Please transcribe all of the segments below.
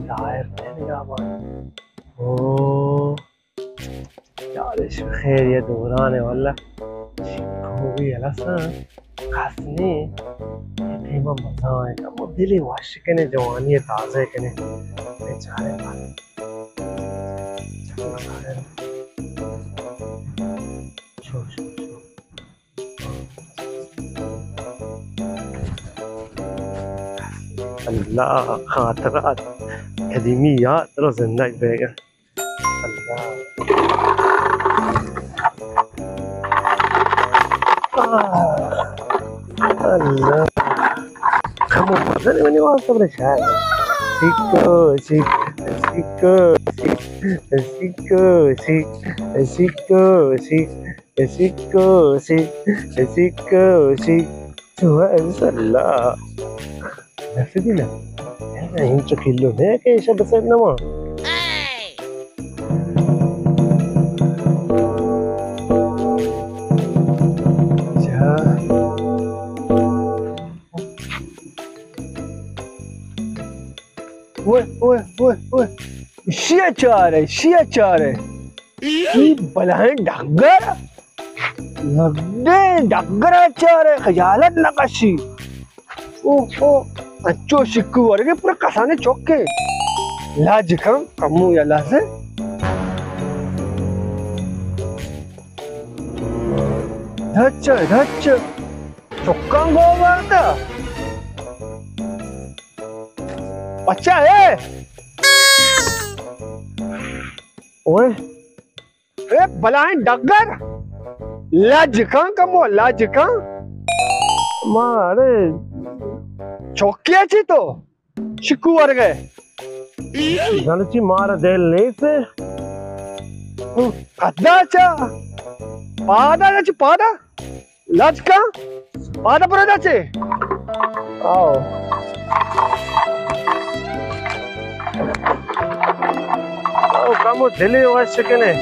ظاہر نہ نگاہ مان۔ او یار، اش خیر یہ دوران ہے واللہ۔ شکوی الاساں کس نے۔ یہ ٹیم مزہ ہے، کمو دلی وش کنے، جوانی تازہ کنے۔ بیچارے بات۔ شو، شو، شو۔ اللہ خاطرات، قدیمی یاد رو زندگ بیگا۔ اللہ۔ آہ، اللہ۔ کمو مزن منی واسطہ بڑے شاعر۔ سکو، سک، سکو، سک، سکو، سک، سکو، سک۔ سکو، سک، سکو، سک۔ تو ہے اللہ۔ دست دینا۔ انچو کلو ہے کہ ایشا بسر نما۔ اچھا۔ اوئے، اوئے، اوئے، اوئے۔ شیا چارے، شیا چارے۔ ای بلائیں ڈگر۔ لگے ڈگر چارے، خجالت نہ کشی۔ او، او، اچو شکو ورگے پر کسانے چوکے۔ لاج کن، کمو یا لازے۔ دچ، دچ۔ چکاں گو بارتا۔ بچہ اے۔ اوئے۔ اے بلائیں ڈگر۔ لج کن کمو، لج کن۔ مارے۔ چوکیا چی تو؟ شکو ورگے۔ جن چی مارا دل نیست۔ قدا چا۔ پادا چی پادا۔ لج کن۔ پادا برو دا چے۔ آؤ۔ آؤ، کمو دلی وش کنے۔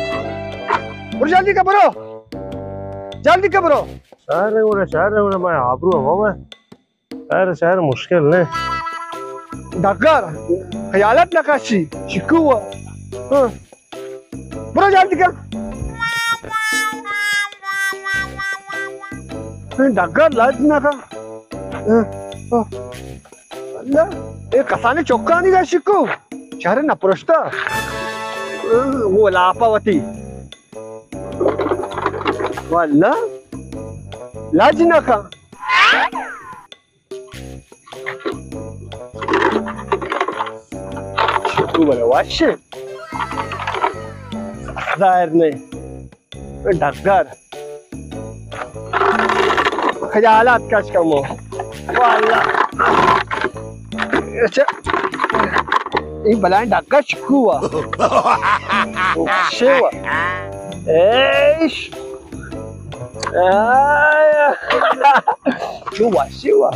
برو جلدی کا برو۔ جلدی کا برو۔ شہر رہے گوڑا، شہر رہے گوڑا، میں آبرو ہوا میں۔ شہر، شہر مشکل نے۔ ڈگر، خیالت نہ کشی، شکو۔ ہاں۔ برو جلدی کن۔ ڈگر لج نہ کن۔ اللہ، اے کسانی چکانی گا شکو۔ چہرے نہ پرشتا۔ وہ لاپا وتی۔ واللہ، لج نہ کن۔ شکو بلے وش۔ ظاہر نہیں۔ ڈگر۔ خیالات کش کمو۔ واللہ۔ اچھا۔ اے بلائیں ڈگر شکو وا۔ شیوا۔ ایش۔ آیا۔ چو وشی وا۔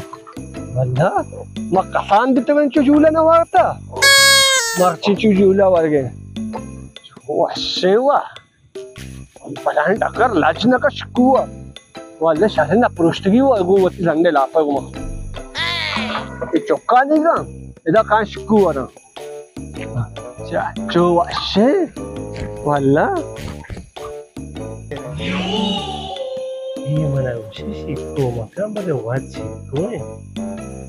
واللہ، ما کسان بیتگن چو جولا نہ وارتا۔ مرچی چو جولا ورگے۔ وشی وا۔ بلائیں ڈگر لج نہ کا شکو وا۔ واللہ شہر نہ پروشتگی وا گو وتی زنڈے لاپا گو ما۔ اے چکانی گا، ادا کان شکو ورا۔ چاچو وشے واللہ۔ اے منا گوشی شکو مکن، بلے وت شکو ایں۔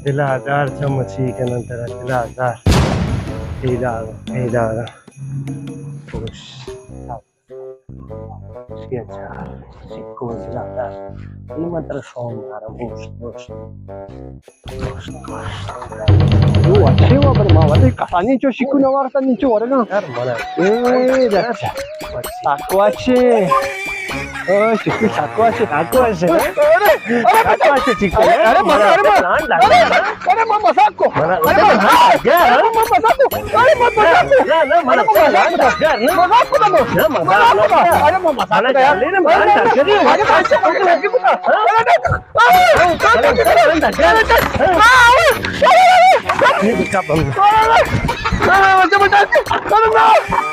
دلا دار چم چی کنن ترا، دلا دار۔ پیدا آگا، پیدا آگا۔ خوش۔ شکو زیادہ۔ اے من ترا شوم دارم، گوشت، گوشت۔ گوشت، گوشت۔ او، اچھے وا، بلے ما وتی کسانی چو شکو نہ وارتا، نی چو ورگا۔ یار، منا۔ اے، اچھا۔ ساکو اچھے۔ او، شکو ساکو اچھے، ساکو اچھے۔ ارے، ارے، ساکو اچھے، شکو۔ ارے، ارے، ارے، ارے، ارے، ارے، ما مذاق کو۔ ارے، ارے، ما مذاق کو۔ ارے، ما مذاق کو۔ ارے، ما مذاق کو۔ نہ، نہ، مذاق کو۔ مذاق کو۔ نہ، مذاق کو۔ ارے، ما مذاق کو۔ ارے، ما مذاق کو۔